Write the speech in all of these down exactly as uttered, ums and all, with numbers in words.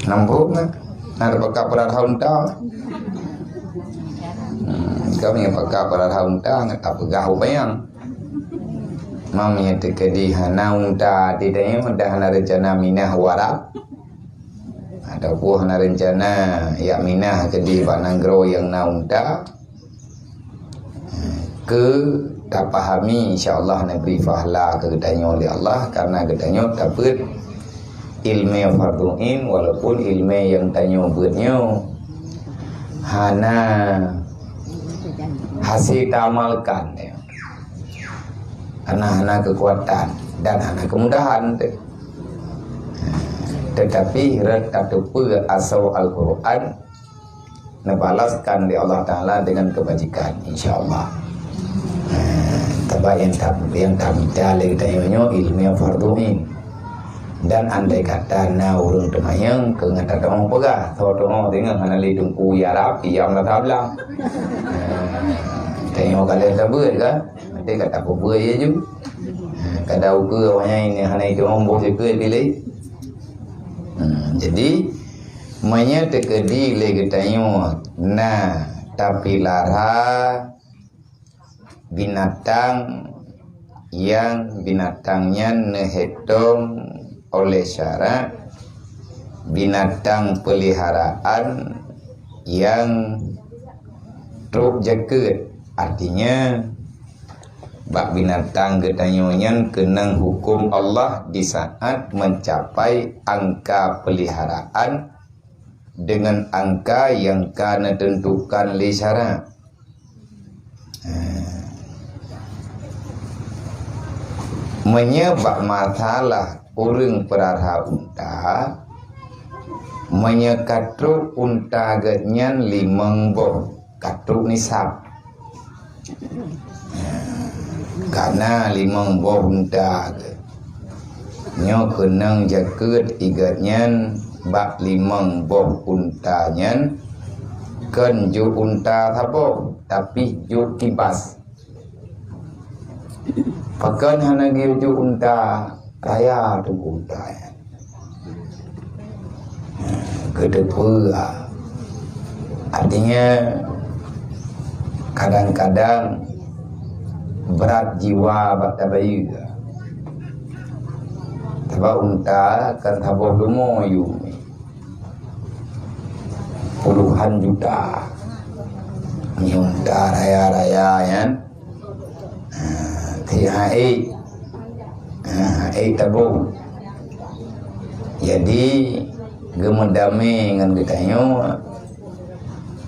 Nambung na. Na paka peurara unta. Hmm, kami paka peurara unta ngat peugah upayang. Mam nyang teukeudi hana unta di tanyoe dah hana rencana minah u Arab. Ataupun hana rencana yak minah keudi bak nanggroe nyang na unta. Keu tapahami, insya Allah neubri pahala keu geutanyoe lé Allah, karena geutanyoe tapeuet ilmé fardhu ain, walaupun ilmé nyang tanyoe beuet nyoe hana hase taamalkan, ya. Karena hana keukuatan dan hana keumudahan teuh. Tetapi rot tateupeue asoe Al-Quran, neubalaskan lé Allah Taala dengan keubajikan, insya Allah. Eh, sabab nyang tam-, nyang tamita lé geutanyoe nyoe ilmu nyang fardhu ain. Dan andai kata na ureuëng teumanyong keu ngon tateumong peugah, soe teungoh deungoe hana lé teungku ya Rab, ya Allah Taala. Eh, tanyoe ka lheueh tabeuet kan? Nanti ka tapeubuet ya ju. Eh, kada ukeue awaknyan ini hana itu omboh sikeuet pilih. Hmm, jadi, meunyoe teukeudi lé geutanyoe na tapilara binatang nyang binatang nyan neuhitong oleh syarak binatang peliharaan nyang trok jakeuet, artinya bak binatang geutanyoe nyan keunong huköm Allah di saat mencapai angka peliharaan dengan angka nyang ka neuteuntukan lé syarak. Meunyoe bak masalah ureuëng peurara unta, meunyoe ka trok unta geuh nyan limong boh, ka trok nisab. Ka na limong boh unta geuh. Nyoe keunong jakeuet i geuh nyan bak limong boh unta nyan, kon ju unta saboh, tapi ju kibas. Pakon hana geuyue ju unta raya teungku unta nyan. Geuteupeue, artinya kadang-kadang brat jiwa bak tabayeue. Sabab unta kan saboh leumo yum. Puluhan juta. Nyoe unta raya-raya nyan. Ha, ti hai. Ha, hai tabong. Jadi, geumeudamé ngon geutanyoe,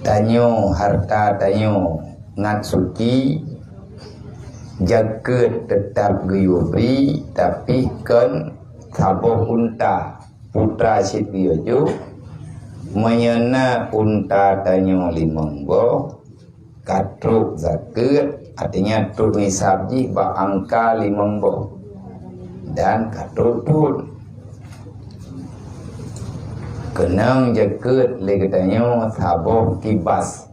tanyoe, harta tanyoe ngat suci, jakeuet teutap geuyue bri, tapi kon saboh unta. Putra cit geuyue ju, meunyoe na unta tanyoe limong boh, ka trok zakeuet, artinya trok nisab jih bak angka limong boh, dan ka trok thon. Keunong jakeuet lé geutanyoe saboh kibas.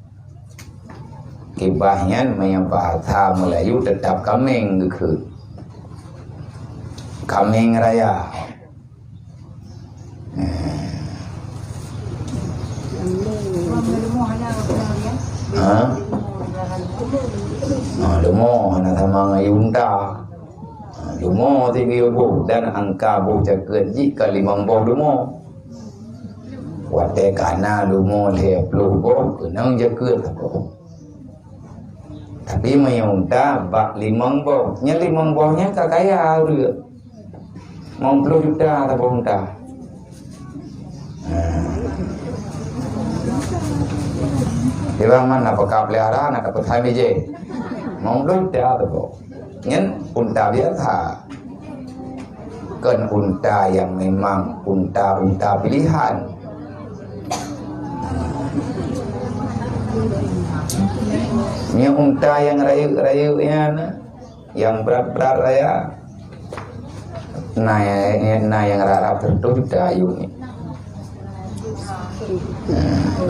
Kibas nyan meunyoe bahasa Meulayu teutap kaméng geukheun. Kaméng raya. Ha? Ha, leumo hana sama ngon unta. Ha, leumo tiga boh dan angka boh jakeuet jih ka limong boh leumo. Watée ka na leumo lhée ploh boh, keunong jakeuet saboh. Tapi meunyoe unta bak limong boh, nyan limong boh nyan ka kaya ureuëng. Limong ploh juta saboh unta. Nah. Di bang mana peuka pelihara, nak dapat hai bijéh. Limong ploh juta saboh. Nyan unta biasa. Kon unta nyang memang unta-unta pilihan. Nyan unta nyang rayeuk-rayeuk nyan, nyang brat-brat raya. Na, na nyang rab-rab seratus juta ayeueng nyan.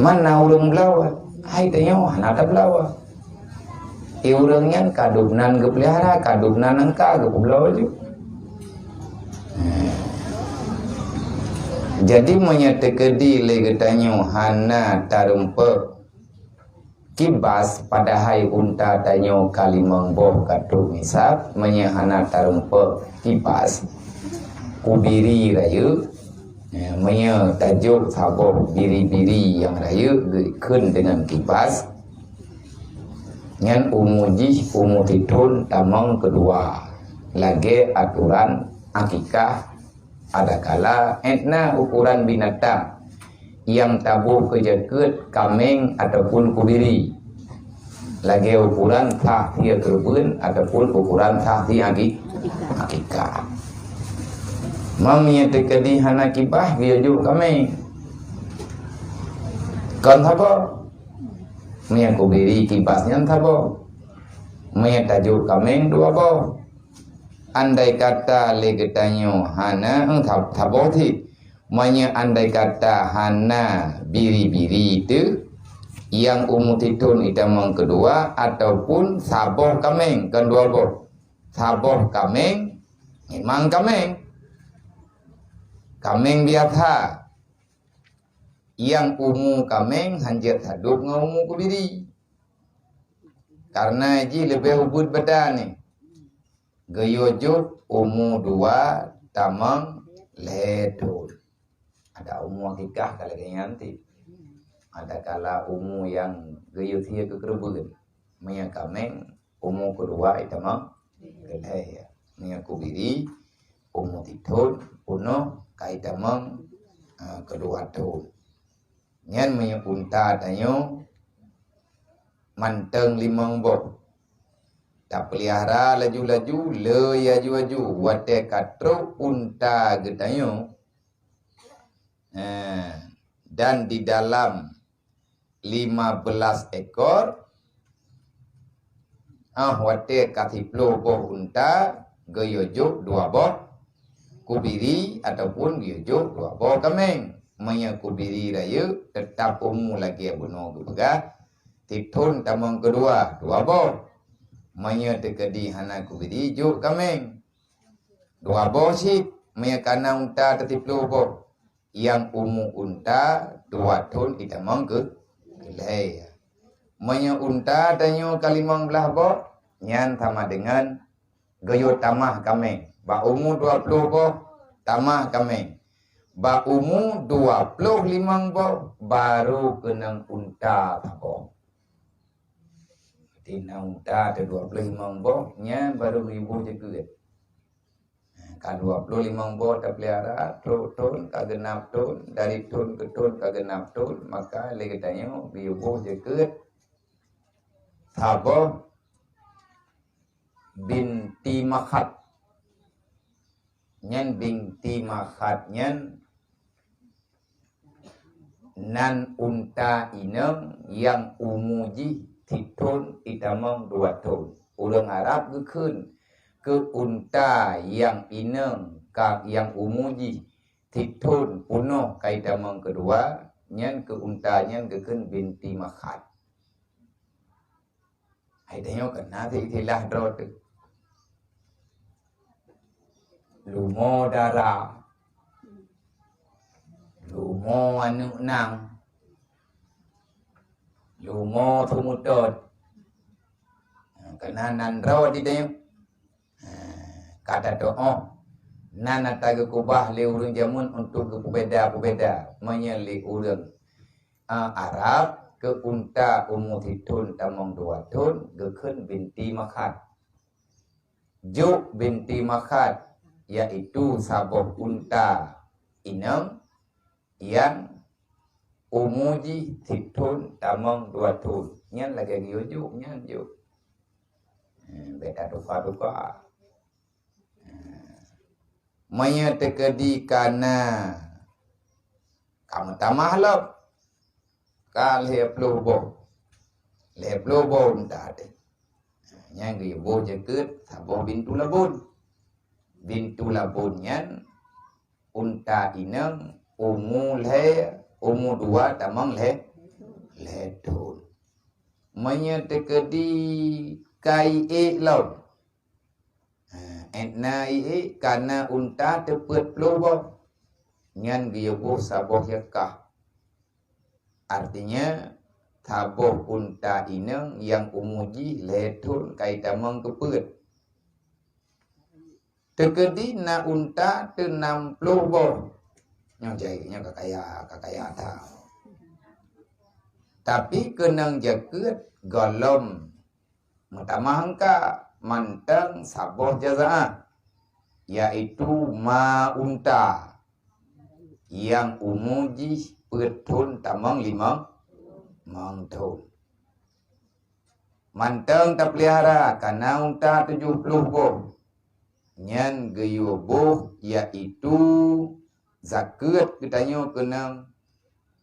Mana ureuëng bloe? Hai tanyoe hana tabloe. Di ureuëng nyan ka dub nan geupeulihara, ka dub nan angka geupeubloe ju. Jadi meunyoe teukeudi lé geutanyoe hana tarumpok kibas, padahai unta tanyoe ka limong boh ka trok misab, meunyoe hana tarumpok kibas, kubiri rayeuk, ya, meunyoe tajok saboh biri-biri nyang rayeuk geukheun deungon kibas, nyan umu jih umu sithon tamong keudua, lagée atoran akikah. Adakala etna ukuran binatang nyang taboh keu jakeuet kaméng ataupun kubiri, lagée ukuran sah sie keureubeuen ataupun ukuran sah sie aki-, akikah. Meunyoe teukeudi hana kibas, geuyue jok kaméng, kon saboh. Meunyoe kubiri kibas nyan saboh. Meunyoe tajok kaméng dua boh. Andai kata lé geutanyoe hana, eh, sa-, saboh cit. Meunyoe andai kata hana biri-biri teuh, nyang umu sithon itamong keudua ataupun saboh kaméng, kon dua boh. Saboh kaméng, memang kaméng. Kaméng biasa. Nyang umu kaméng hanjeuet sadub ngon umu kubiri. Karena jih leubeh ubit badan nyan. Geuyue jok umu dua tamong lhée thon. Ada umu akikah ka lagée nyan cit. Adakala umu nyang geuyue sie keu keureubeuen. Meunyoe kaméng, umu keudua itamong keu lhée. Meunyoe kubiri, umu sithon, peunoh ka itamong, eh, keudua thon. Nyan meunyoe unta tanyoe mantong limong boh. Tapeulihara laju-laju, le aju-aju, watée ka trok unta geutanyoe, eh, dan di dalam lima belas ekor, ah, watée ka siploh boh unta, geuyue jok dua boh kubiri ataupun geuyue jok dua boh kaméng. Meunyoe kubiri rayeuk, teutap umu lagée bunoe geupeugah, sithon tamong keudua, dua boh. Meunyoe teukeudi hana kubiri, jok kaméng, dua boh cit. Meunyoe kana unta teusiploh boh, nyang umu unta dua thon itamong keu lhée. Meunyoe unta tanyoe ka limong blaih boh, nyan sama deungon geuyue tamah kaméng. Bak umu dua ploh boh, tamah kaméng. Bak umu dua ploh limong boh, baru keunong unta saboh. Tina unta teuh dua ploh limong boh, nyan baru geuyue boh jakeuet. Ka dua ploh limong boh tapeulihara, trok thon, ka geunap thon, dari thon keu thon ka geunap thon, maka lé geutanyoe geuyue boh jakeuet saboh binti makhat. Nyan binti makhat nyan nan unta inong nyang umu jih sithon itamong dua thon. Ureuëng Arab geukheun keu unta nyang inong ka nyang umu jih sithon peunoh ka itamong keudua, nyan keu unta nyan geukheun binti makhat. Hai tanyoe keunan istilah droe teuh. Lumo dara. Lumo aneuëk nang. Lumo seumeutot. Keunan nan droe di tanyoe. Ka tatuoh, nan ata geukeubah lé ureuëng jameun untuk geupeubeda-peubeda meunyoe lé ureuëng, a, Arab keu unta umu sithon tamong dua thon geukheun binti makhat. Jok binti makhat, yaitu saboh unta inong nyang umu jih sithon tamong dua thon. Nyan lagée geuyue jok, nyan jok. Hmm, beda tuka-tuka. Hmm. Meunyoe teukeudi kana ka meutamah lom, ka lhée ploh boh. Lhée ploh boh unta teuh. Nyan geuyue boh jakeuet saboh bintu labon. Bintu labon nyan unta inong umu lhée, umu dua tamong lhée, lhée thon. Meunyoe teukeudi ka iék lom, ha, étna iék kana unta teupeuet ploh boh. Nyan geuyue boh saboh hiqah. Artinya, saboh unta inong nyang umu jih lhée thon ka jitamong keu peuet. Teukeudi na unta teuh nam ploh boh. Nyoe jai, nyoe ka kaya, ka kaya that. Tapi keunong jakeuet gohlom meutamah angka mantong saboh jazaah, yaitu ma unta nyang umu jih peuet thon tamong limong, limong thon. Mantong tapeulihara ka na unta tujoh ploh boh. Nyan geuyue boh, yaitu zakeuet geutanyoe keunong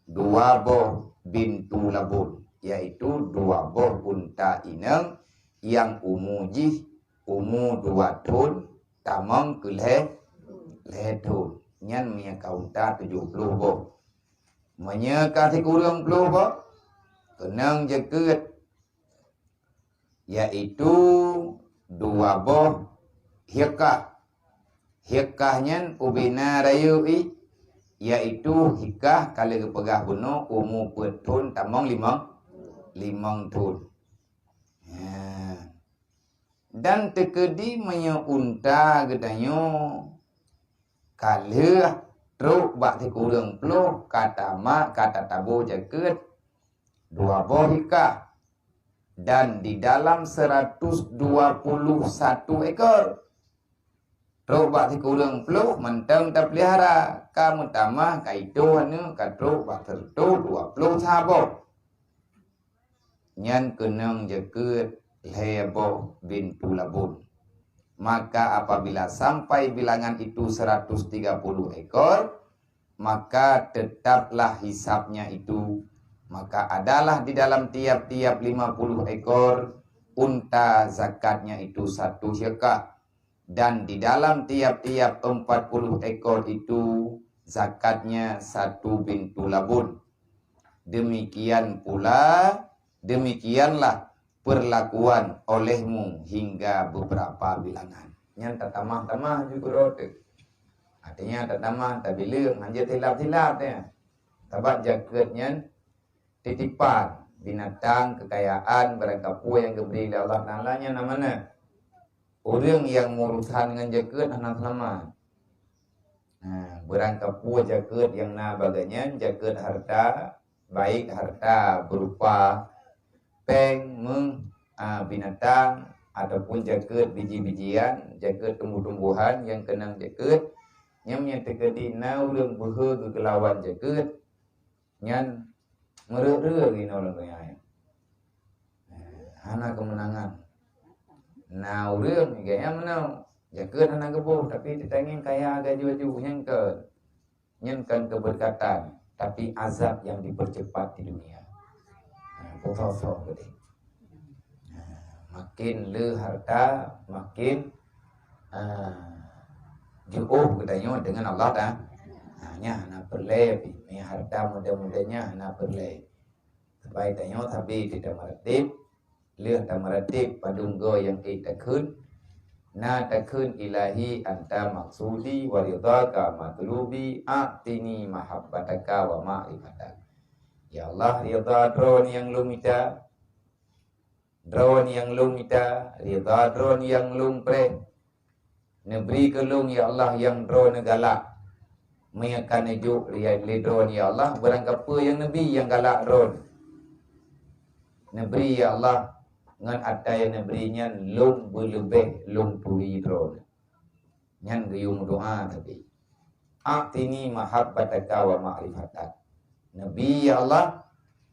dua boh bintu labun, yaitu dua boh unta inong nyang umu jih umu dua thon tamong keu lhée, lhée thon. Nyan meunyoe ka unta tujoh ploh boh. Meunyoe ka sikureueng ploh boh, keunong jakeuet, yaitu dua boh hiqah. Hiqah nyan ubena rayeuk ih, yaitu hiqah ka lheueh geupeugah bunoe umu peuet thon tamong limong, limong thon. Ha. Dan teukeudi meunyoe unta geutanyoe ka lheueh trok bak sikureueng ploh ka tama, ka tataboh jakeuet dua boh hiqah, dan di dalam seratus dua puluh satu ekor. Trok bak sikureueng ploh mantong tapeulihara, ka meutamah ka itoh aneuk ka trok bak seratus dua puluh saboh. Nyan keunong jakeuet lhée boh bintu labun. Maka apabila sampai bilangan itu seratus tiga puluh ekor, maka tetaplah hisabnya itu, maka adalah di dalam tiap-tiap lima puluh ekor unta zakatnya itu satu hiqah, dan di dalam tiap-tiap empat puluh ekor itu zakatnya satu bintu labun. Demikian pula, demikianlah perlakuan olehmu hingga beberapa bilangan. Nyan tatamah-tamah ju keudroe teuh. Artinya tatamah, tabileueng, hanjeuet silap-silap nyan. Sabab jakeuet nyan titipan, binatang, kekayaan, barangkapeue nyang geubri lé Allah Taala nyan amanah. Ureuëng nyang meurusan ngon jakeuet hana seulamat. Nah, barangkapeue jakeuet nyang na bak geuhnyan, jakeuet hareuta, baik hareuta beurupa péng, méuh, a, binatang, ataupun jakeuet biji-bijian, jakeuet tumbuh-tumbuhan nyang keunong jakeuet, nyan meunyo teukeudi na ureuëng beuhe geukeulawan jakeuet, nyan meureuek-reuek inoe lam donya nyan. Hana keumeunangan. Na ureuëng gaya meunoe, jakeuet hana geuboh, tapi teutangieng kaya gaju-gaju, nyan keu, nyan kon keubeureukatan, tapi azab nyang dipeurceupat di dunia. Ha, putôh-putôh geude. Ha, makin le hareuta, makin, ha, jiôh geutanyoe deungon Allah Taala. Ha, nyan hana peureulée pih. Meunyo hareuta muda-muda nyan hana peureulée. Sabai tanyoe sabe teuh tameuratéb, lheueh tameuratéb padum goe nyang ék takheun, na takheun, "Ilahi anta maqsudi wa ridhaka matlubi, a'tini mahabbataka wa ma'rifatak." Ya Allah, ridha Droe nyang lôn mita, Droe nyang lôn mita, ridha Droe nyang lôn preh. Neubri keu lôn, ya Allah, nyang Droeneuh galak. Meunyo ka neujok lé, lé Droeneuh, ya Allah, barangkapeue nyang neubri nyang galak Droeneuh. Neubri, ya Allah, ngon atra nyang neubri nyan lôn beuleubeh lôn turi Droeneuh. Nyan geuyue meudoá tapi, "A'tini mahabbataka wa ma'rifatak." Neubri, ya Allah,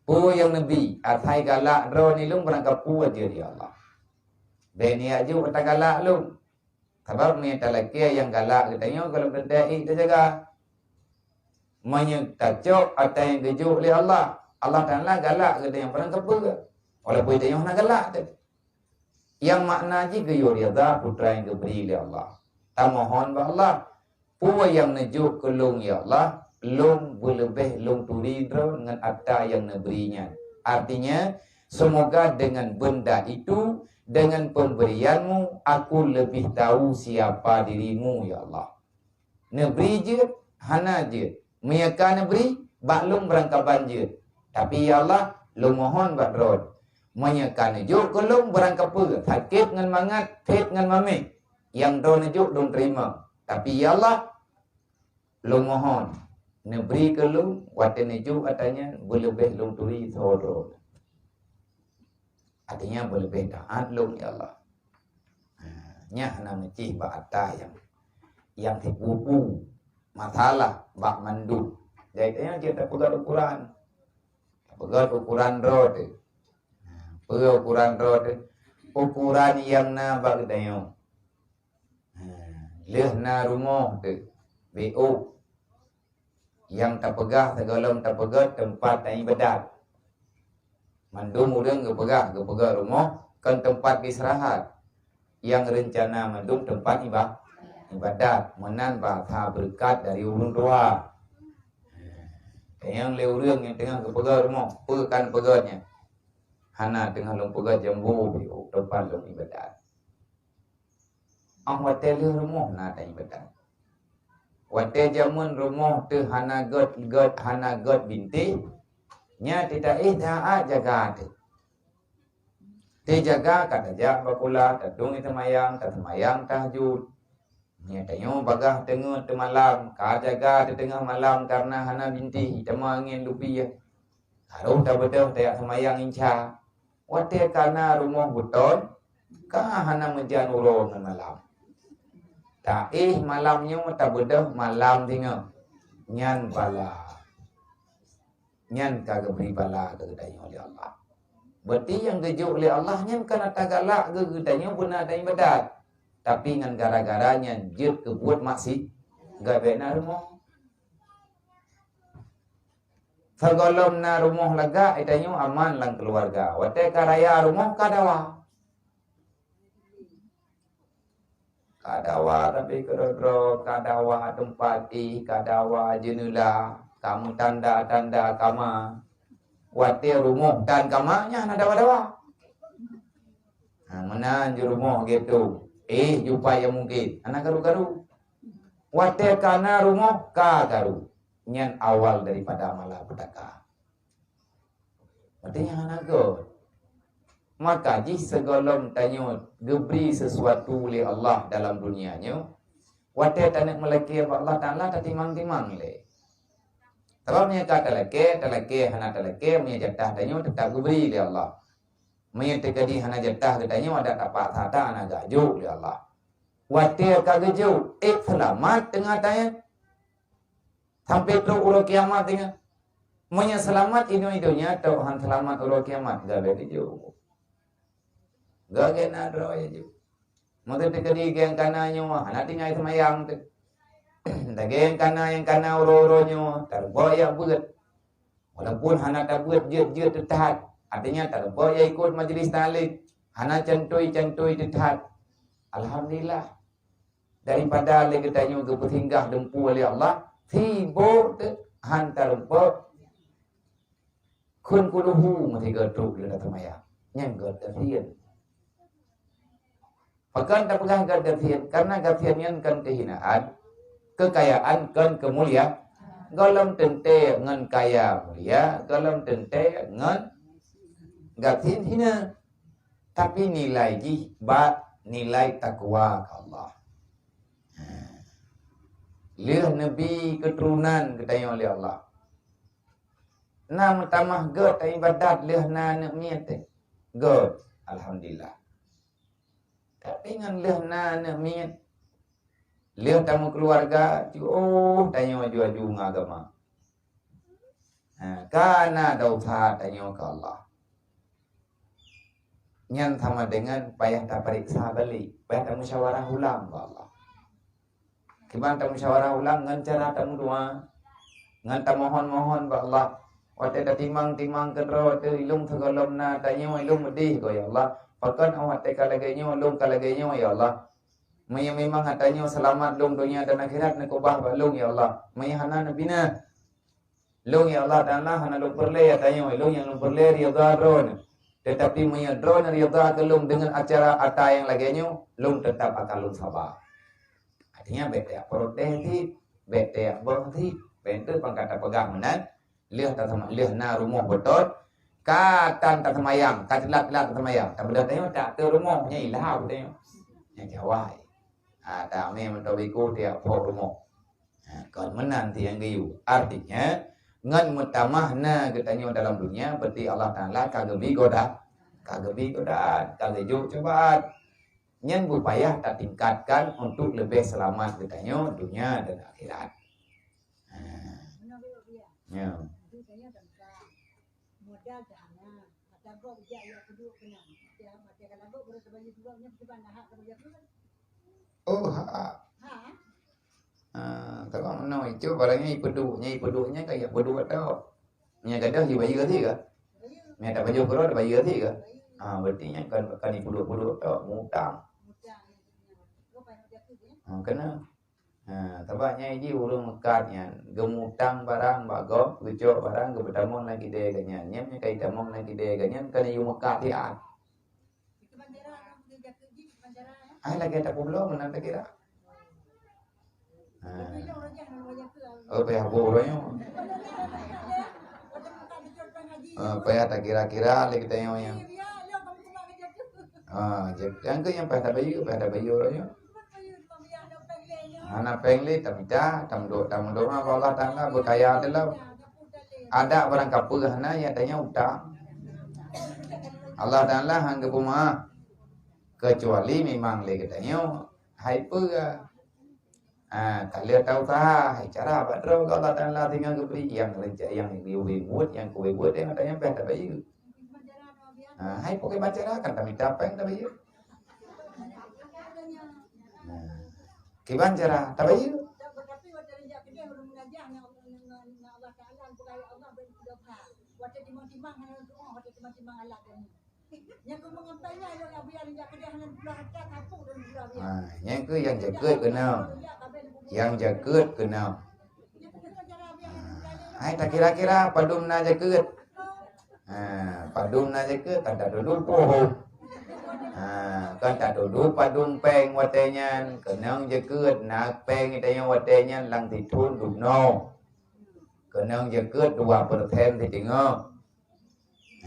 peue nyang neubri, asai galak Droeneuh lôn barangkapeue jeuet, ya Allah. Bék neujok atra galak lôn. Sabab meunyo talakée nyang galak geutanyoe gohlom teuntée ék teujaga. Meunyo tacok atra nyang geujok lé Allah, Allah Taala galak geutanyoe barangkapeue, walaupun tanyoe hana galak teuh. Nyang makna jih geuyue ridha peue nyang geubri lé Allah. Tamohon bak Allah, "Peue nyang neujok keu lôn, ya Allah, lôn beuleubeh lôn turi Droeneuh ngon atra nyang neubri nyan." Artinya, semoga dengan benda itu, dengan pemberian-Mu, aku lebih tahu siapa diri-Mu, ya Allah. Neubri jeuet, Hana jeuet. Meunyoe ka neubri, bak lôn beurangkaban jeuet. Tapi, ya Allah, lôn mohon bak Droe. Meunyoe ka neujok keu lôn beurangkapeue, sakét ngon mangat, phét ngon maméh, nyang Droe neujok lôn teurimong. Tapi, ya Allah, lôn mohon, neubri keu lôn watée neujok atra nyan beuleubeh lôn turi soe droe. Artinya beuleubeh taát lôn, ya Allah. Ha, nyan hana meucih bak atra nyang, nyang sipu-pu masalah bak mandum. Jadi, tanyoe cit tapeugöt ukuran. Tapeugöt ukuran droe teuh. Ha, peue ukuran droe teuh? Ukuran nyang na bak geutanyoe. Ha, lheueh na rumoh teuh, B O. Nyang tapeugah sigohlom tapeugöt teumpat taibadat. Mandum ureuëng geupeugah, geupeugöt rumoh kon teumpat istirahat. Nyang reuncana mandum teumpat iba-, ibadat. Meunan bahasa beureukat dari ureuëng tuha. Nyang lé ureuëng nyang teungoh geupeugöt rumoh, peue ka neupeugöt nyan? Hana, teungoh lôn peugöt jambo, teumpat lôn ibadat. Óh watée lheueh rumoh na taibadat. Watée jameun rumoh teuh hana göt-göt, hana göt bintéh, nyan teuh taéh taát jaga teuh. Teujaga ka tajak bak kulah, tadong teumayang, taseumayang tahajud. Nyan tanyoe bagaih teungeut teumalam, ka jaga teuteungoh malam kareuna hana bintéh, teuma angén lupieh. Harôh tabeudôh tajak seumayang Isya. Watée ka na rumoh beuton, ka hana meujan uroe ngon malam. Taéh malam nyoe tabeudôh malam singoh. Nyan bala. Nyan ka geubri bala keu geutanyoe lé Allah. Berarti nyang geujok lé Allah nyan ka na tagalak keu geutanyoe beuna taibadat. Tapi ngon gara-gara nyan jeuet keu buet maksi-, gabée na rumoh. Sigohlom na rumoh lagak, geutanyoe aman lam keuluwarga. Watée ka raya rumoh ka dawa. Ka dawa tapi keudroe-droe, ka dawa teumpat éh, ka dawa jeuneula, ka meutanda-tanda kama. Watée rumoh dan kama nyan hana dawa-dawa. Ha, meunan jeuet rumoh geutanyoe. Éh, jupai nyang mungken. Hana karu-karu. Watée ka na rumoh, ka karu. Nyan awal daripada malapetaka. Artinya hana göt. Maka jih sigohlom tanyoe geubri sesuatu lé Allah dalam dunia nyoe, watée taneuk meulakée bak Allah Taala tatimang-timang lé. Sabab meunyoe ka talakée, talakée, hana talakée, meunyoe jatah tanyoe teutap geubri lé Allah. Meunyoe teujadi hana jatah geutanyoe, adak tapaksa that hana geujok lé Allah. Watée ka geujok, ék seulamat teungoh tanyoe. Sampai trok uroe kiamat teungoh. Meunyoe seulamat inoe donya, trok han seulamat uroe kiamat, gabée geujok. Gabée na droe jok. Meunyoe teukeudi geng kana nyoe hana tinggai seumayang teuh. Dageng kana nyang kana uroe-uroe nyoe tarbok jak beuet. Walaupun hana tabeuet jeuet-jeuet teuthat, artinya tarbok jak ikot majlis taklim, hana cantui-cantui teuthat. Alhamdulillah. Daripada lé geutanyoe geupeusinggah dumpeue lé Allah, sibok teuh han tarumpok. Kheun kuluhu meusigoe trok lé tateumaya. Nyan göt gasien. Pakon tapeugah göt gasien? Karena gasien nyan kon keuhinaan, keukayaan kon keumulia. Gohlom teuntée ngon kaya mulia, gohlom teuntée ngon gasien hina. Tapi nilai jih bak nilai takwa keu Allah. Lheueh neubi keuturonan geutanyoe lé Allah. Na meutamah göt ibadat lheueh na aneuk miet teuh. Göt, alhamdulillah. Tapi ngon lheueh na aneuk miet, lheueh tameukeuluwarga, jiôh tanyoe aju-aju ngon agama. Ha, ka na desya tanyoe keu Allah. Nyan sama dengan payah tapareksa balik, payah tamusyawarah ulang bak Allah. Kiban tamusyawarah ulang ngon cara tameudoa, ngon tamohon-mohon bak Allah. Watée tatimang-timang keudroe teuh, ilôn sigohlom na tanyoe, ilôn meudeh goe, ya Allah. Pakon 'oh watée ka lagée nyoe, lôn ka lagée nyoe, ya Allah. Meunyoe memang atra nyoe seulamat lôn donya dan akhirat, neukeubah bak lôn, ya Allah. Meunyoe hana, neubina. Lôn, ya Allah Taala, hana lôn peureulée atra nyoe, lôn nyang lôn peureulée ridha Droeneuh. Teutapi meunyoe Droeneuh ridha keu lôn deungon acara atra nyang lagée nyoe, lôn teutab akan lôn saba. Artinya, bék tajak protes cit. Bèk teuyak boh sit, bèk teuh pangkat tapeugah meunan, lheueh tasema-, lheueh na rumoh beutôi, ka tan taseumayang, ka teulat-teulat taseumayang. Tabeudôh tanyoe tak teu rumoh, nyan ilham tanyoe. Nyan jawai. Ha, tamé meutobiku tiep phok rumoh. Ha, kon meunan ti nyang geuyue. Artinya, ngon meutamah na geutanyoe dalam dunia, berarti Allah Taala ka geubi goda-, ka geubi godaan, ka geujok cobaan. Nyan beupayah tatingkatkan untuk leubeh seulamat geutanyoe dunia dan akhirat. Ha. Ya. Modal dah hana. Mata gob jak, ya, peuduek keunan. Mata, mata kalau gob baru terbayar juga, nya kiban dah hak terbayar tu kan? Oh, hak. Ha? Ah, kalau meunoe itu barangnya ipeuduek, nya ipeuduek nya ka ya peuduek tau. Nya gadoh dibayar sit ka? Nya tak bajoh keudroe dibayar sit ka? Ah, berarti nya kan, kan ipeuduek-peuduek tau, mutang. Mutang, ya, ya. Gob payah jaku, ya? Ah, kena. Ha, sabab nyan jih ureueng meukat nyan, geumutang barang bak gob, geucok barang, geupeutamong lam kidée geuh nyan. Nyan nyang ka jitamong lam kidée geuh nyan, kon yue meukat siat. Ai lagèe tapeubloe meunan takira. Ha. Oh, payah boh uroe nyoe. Ha, payah takira-kira lé geutanyoe nyan. Ha, nyang keu nyang payah tabayeue, payah tabayeue uroe nyoe. Hana péng lé tamita, tameudoa, tameudoa bak Allah Taala beukaya teuh lom. Adak barang kapeue hana, ya tanya utang. Allah Taala han geupeumeu'ah keucuali memang lé geutanyoe hai peue. Ah, ka lheueh tausaha, hai cara bak droe keu Allah Taala tinggai geubri nyang reuncak nyang geuyue buet, nyang keu buet nyang geutanyoe payah tabayeue. Ah, hai peue kiban cara kan tamita péng tabayeue. Nah, kiban cara tabayeue. Ha, nyang keu nyang jakeuet keunoe. Nyang jakeuet keunoe. Hai takira-kira padum na jakeuet. Ha, padum na jakeuet kan tatudu poh. Ha, kan tatudu padum péng watée nyan, keunong jakeuet na péng geutanyoe watée nyan lam sithon dubnoe. Keunong jakeuet dua persen siteungoh.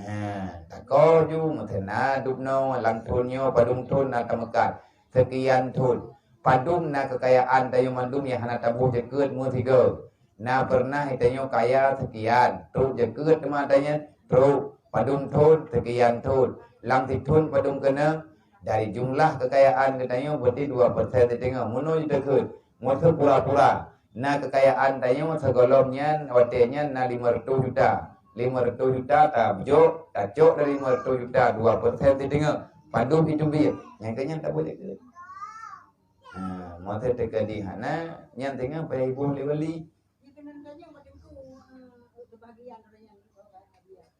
Ha, tako ju meuteuna dubnoe lam thon nyoe padum thon na tameukat. Seukian thon. Padum na keukayaan tanyoe mandum nyang hana taboh jakeuet meusigoe. Na peureunah tanyoe kaya seukian, trok jakeuet teuma tanyoe trok padum thon seukian thon. Lam sithon padum keunong dari jumlah keukayaan geutanyoe berarti dua persen siteungoh. Meunoe jiteukheun, meuseu pura-pura. Na keukayaan tanyoe sigohlom nyan, watée nyan na lima ratus juta. Lima ratus juta tabjok, tacok dari lima ratus juta, dua persen siteungoh. Padum itu biet. Nyang keu nyan taboh jakeuet. Ha, masa teuka di hana, nyan teungoh payah iboh lé wali.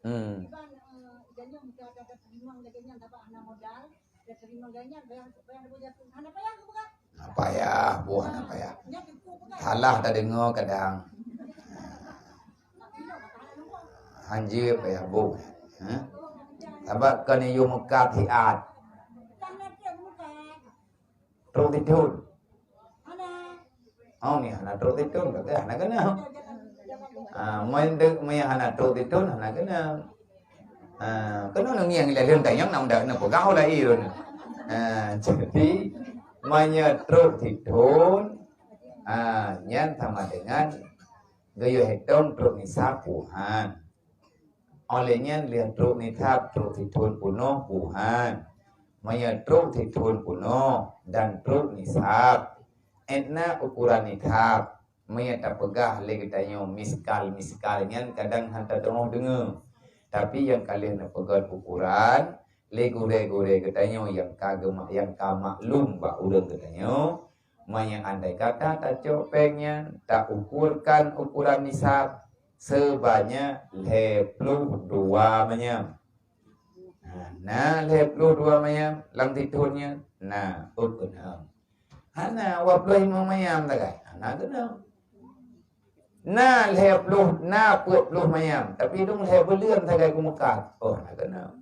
Hmm. Nah, payah, boh, nah, payah. Salah tadeungoe kadang. Hanjeuet payah boh. Ha? Sabab kon yue meukat siat. Trok sithon. Oh, mi hana trok sithon, kata hana kena. Ah, main dek mi hana trok sithon, hana kena. Ah, kena nungiang ilai leuntang nyang nam dak na peugah ulai irun. Ah, jadi, meunyoe trok sithon, ah, nyan sama dengan geuyue hitong trok nisab puhan. Óh lheueh nyan lheueh trok nisab trok sithon peunoh puhan. Meunyoe trok sithon peunoh dan trok nisab, étna ukuran nisab, meunyoe tapeugah lé geutanyoe miskal-miskal nyan kadang han tateumé deungoe. Tapi nyang ka lheueh neupeugét ukuran lé gurée-gurée geutanyoe nyang ka geuma-, nyang ka maklum bak ureuëng geutanyoe, meunyoe andai kata tacok péng nyan, taukurkan ukuran nisab, seubanyak lhée ploh dua manyam. Ha, na lhée ploh dua manyam lam sithon nyan? Na, oh keunong. Hana dua ploh limong manyam sagai? Hana keunong. Na lhée ploh, na peuet ploh manyam, tapi dong lhée buleuen sagai kumeukat? Oh, hana keunong.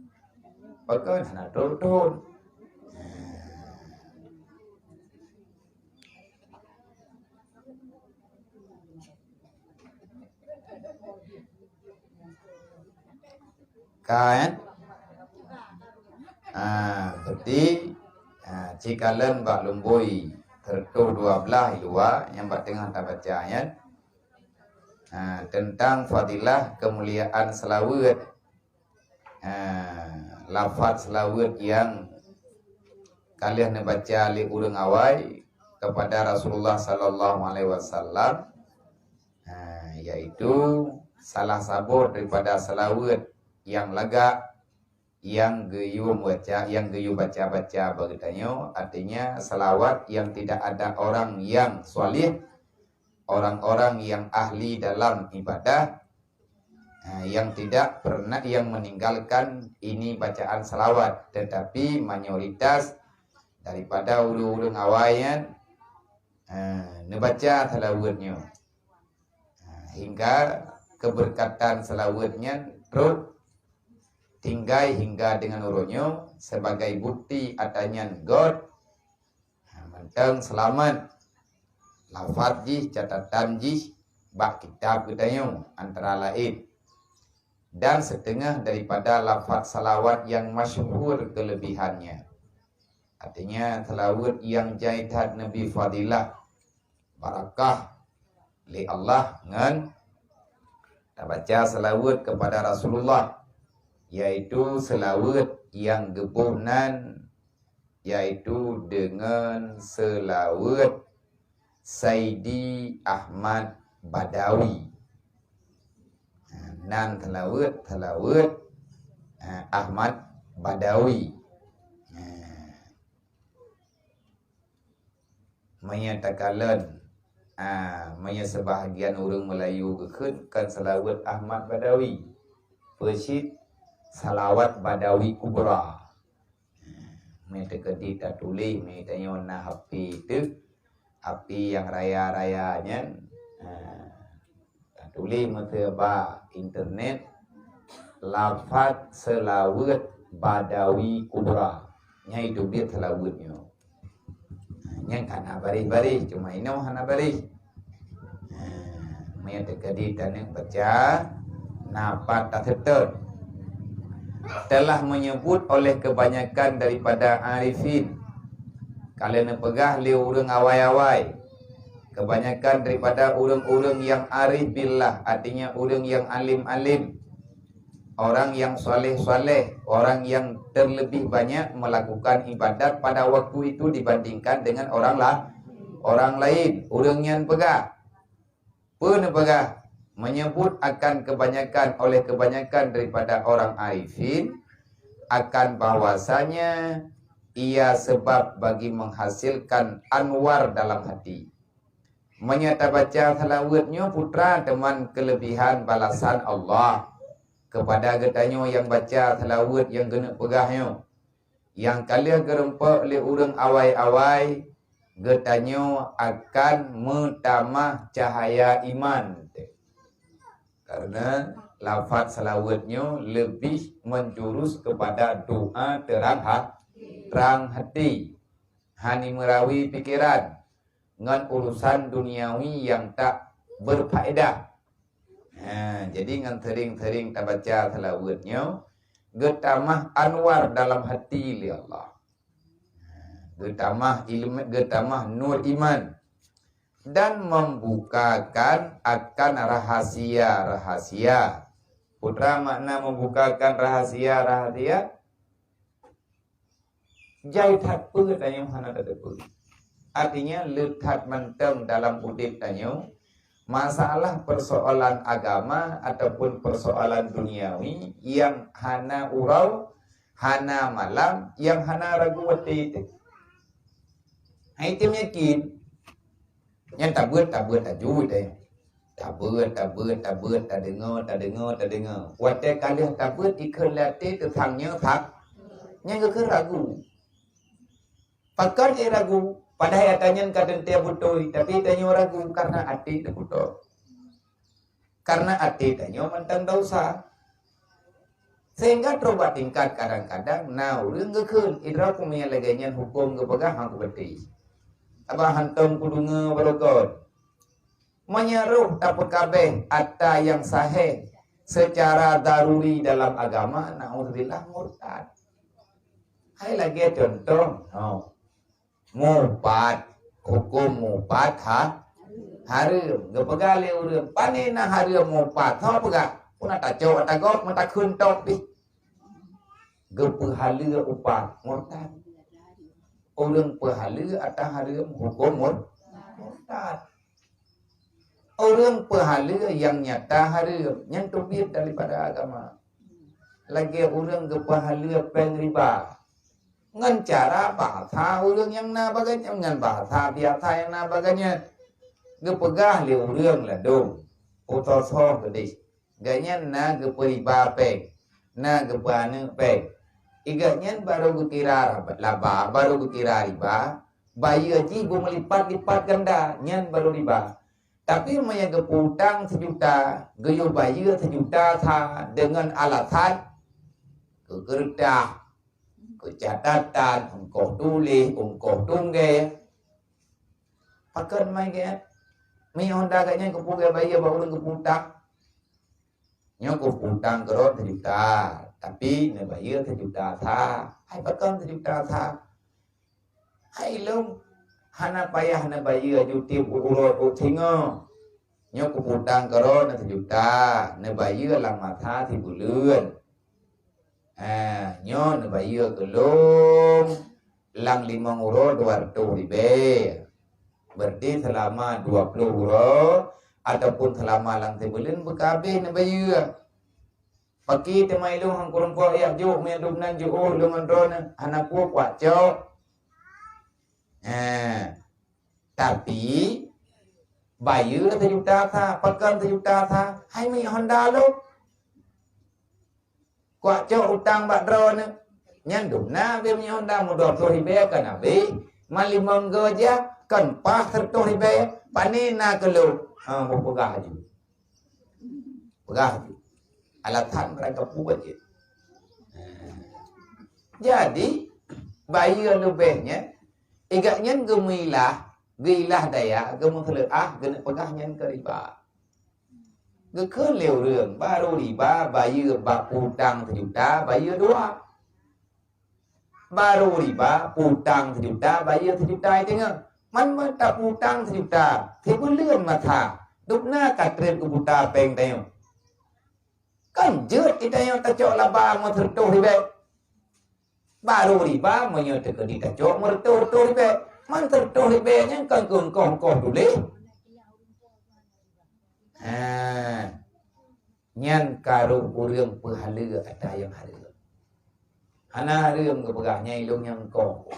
Pakon hana trok thon. Ka, kan? Ah, berarti, ah, cikalon bak lumboi seratus dua belas di luwa nyang bak teungoh tabaca nyan. Ah, tentang fadilah kemuliaan selawat. Ah, lafaz selawat yang ka lheueh neubaca lé ureuëng awai kepada Rasulullah sallallahu alaihi wasallam, ah, yaitu salah saboh daripada selawat yang lagak yang geuyue baca, yang geuyue baca-baca bak geutanyoe, artinya selawat yang tidak ada orang yang saleh, orang-orang yang ahli dalam ibadah, ha, yang tidak pernah, yang meninggalkan ini bacaan selawat, tetapi mayoritas daripada ureuëng-ureuëng awai nyan, ha, neubaca selawat nyoe. Ha, hingga keberkatan selawat nyan trok tinggai hingga deungon uroe nyoe sebagai bukti ata nyan göt, ha, mantong seulamat lafaz jih, catatan jih bak kitab geutanyoe antara laén, dan seteungoh daripada lafaz salawat yang masyhur kelebihannya. Artinya, selawat yang jai that neubi fadilah, barakah lé Allah ngon tabaca selawat kepada Rasulullah, yaitu selawat yang geuboh nan, yaitu deungon selawat Saidi Ahmad Badawi. Ha, nan selawat, selawat, ha, Ahmad Badawi. Ha. Meunyoe takalon, ah, meunyoe seubahagian ureuëng Meulayu geukheun kon selawat Ahmad Badawi, peucit salawat Badawi Kubra. Meunyoe teukeudi tatuléh, meunyoe tanyoe na H P teuh, H P nyang raya-raya nyan, ah, tatuléh meuseuba internet lafaz selawat Badawi Kubra. Nyan itu biet selawat nyoe. Nyan ka na baréh-baréh, cuma inoe hana baréh. Meunyoe teukeudi taneuk baca, na pat taseutôt. Telah menyebut oleh kebanyakan daripada arifin. Ka lheueh neupeugah lé ureuëng awai-awai. Kebanyakan daripada ureuëng-ureuëng yang arif billah, artinya ureuëng yang alim-alim, orang yang saleh-saleh, orang yang terlebih banyak melakukan ibadat pada waktu itu dibandingkan dengan orang la-, orang lain. Ureuëng nyan peugah, peue neupeugah, menyebut akan kebanyakan, oleh kebanyakan daripada orang arifin, akan bahwasanya ia sebab bagi menghasilkan anwar dalam hati. Meunyoe tabaca salawat nyoe, putra, teuma keulebihan balasan Allah keupada geutanyoe nyang baca salawat nyang geuneuk peugah nyoe. Nyang ka lheueh geurumpok lé ureuëng awai-awai, geutanyoe akan meutamah cahya iman. Karena lafaz salawat nyoe leubeh menjurus kepada doa terang ha-, terang hati, hana meurawi pikeran ngon urusan duniawi nyang tak berfaedah. Ha, jadi ngon sering-sering tabaca salawat nyoe, geutamah anwar dalam hati lé Allah. Geutamah ilmu, geutamah nur iman, dan membukakan akan rahasia-rahasia. Putra, makna membukakan rahasia-rahasia? Jai that peue tanyoe hana tateupeue. Artinya, le that mantong dalam udeb tanyoe, masalah persoalan agama ataupun persoalan duniawi nyang hana uroe, hana malam, nyang hana ragu watée teuh. Hai tem yakin, nyan tabeuet, tabeuet laju teuh. Tabeuet, tabeuet, tabeuet, tadeungoe, tadeungoe, tadeungoe. Watée ka lheueh tabeuet ikheun lé até teusang nyoe that, nyan geukheun ragu. Pakon jih ragu? Padahai ata nyan ka teuntée beutôi, tapi tanyoe ragu karena até teukutok. Karena até tanyoe mantong desya. Sehingga trok bak tingkat kadang-kadang na ureuëng geukheun, "Idroe peue meunyo lagée nyan huköm geupeugah hana kupeutih. Abah hantom kudeungoe barokon." Meunyo roh tapeukabeh ata nyang sahé, secara daruri dalam agama, naudzubillah, murtad. Hai lagée contoh, oh, mupat, hukum mupat ha, hareuem. Geupeugah lé ureuëng, "Pane na hareuem mupat?" Ho peugah, "Puna tacok ata gob meutakheun tok pih." Geupeuhaleue upat, murtad. Ureuëng peuhaleue ata hareuem, hukum mur-, murtad. Ureuëng peuhaleue nyang nyata hareuem, nyan teubiet daripada agama. Lagée ureuëng geupeuhaleue péng riba. Ngon cara bahasa ureuëng nyang na bagai nyan, ngon bahasa biasa nyang na bagai nyan. Geupeugah lé ureuëng ladôm, "Utoe soe keudeh." Gobnyan na geupeuriba péng, na geupeuaneuk péng. Gobnyan barô geukira laba, barô geukira riba, bayeue jih beumeulipat-lipat ganda, nyan barô riba. Tapi meunyoe geupeu-utang sijuta, geuyue bayeue sijuta sa deungon alasan keu keureutah, keu catatan, ongkoh tuléh, ongkoh tunggée. Pakon mai gét? Meuhonda gobnyan geupeu-, geubayeue bak ureuëng geupeu-utang. Nyoe geupeu-utang keudroe sijuta, tapi neubayeue sijuta sa. Hai pakon sijuta sa? Hai lôn, hana payah neubayeue aju tieb uroe u singoh. Nyoe geupeu-utang keudroe na sijuta, neubayeue lam masa sibuleuen. Ha, nyoe neubayeue keu lôn lam limong uroe dua reutôh ribée. Berarti seulama dua ploh uroe ataupun seulama lam sibuleuen beuka habéh neubayeue. Paki teuma ilôn han kureueng poh yak jok, meunyoe dum nan jiôh lôn ngon droeneuh, hana peue kuak cok. Ha, tapi bayeue sijuta sa, pakon sijuta sa, hai meuhonda lôn. Kuak cok utang bak droeneuh. Nyan dum na beuh meuhonda meudua ploh ribée kan habéh, malimong goe jah kan paih seureutôh ribée, pane na keu lôn. Ha, beupeugah aju. Peugah aju. Alasan barangkapeue jih. Jadi, bayeue leubeh nyan, gobnyan geumeuilah, geuilah daya, geumeuseuleuah, geuneuk peugah nyan keu riba. Geukheun lé ureuëng, barô riba bayeue bak utang sijuta, bayeue dua. Barô riba, utang sijuta, bayeue sijuta teungoh. Man, man tapeutang sijuta, sibuleuen masa, dum na ka treb geuputa péng tanyoe. Kan jeuet geutanyoe tacok laba ngon seureutôh ribée. Barô riba meunyoe teukeudi tacok meureutoh-reutoh ribée. Man seureutôh ribée nyan kan keu ongkoh-ongkoh tuléh. Ha. Nyan ka rôh ureuëng peuhaleue ata nyang hareuem. Hana hareuem geupeugah nyan ilôn nyang ongkoh.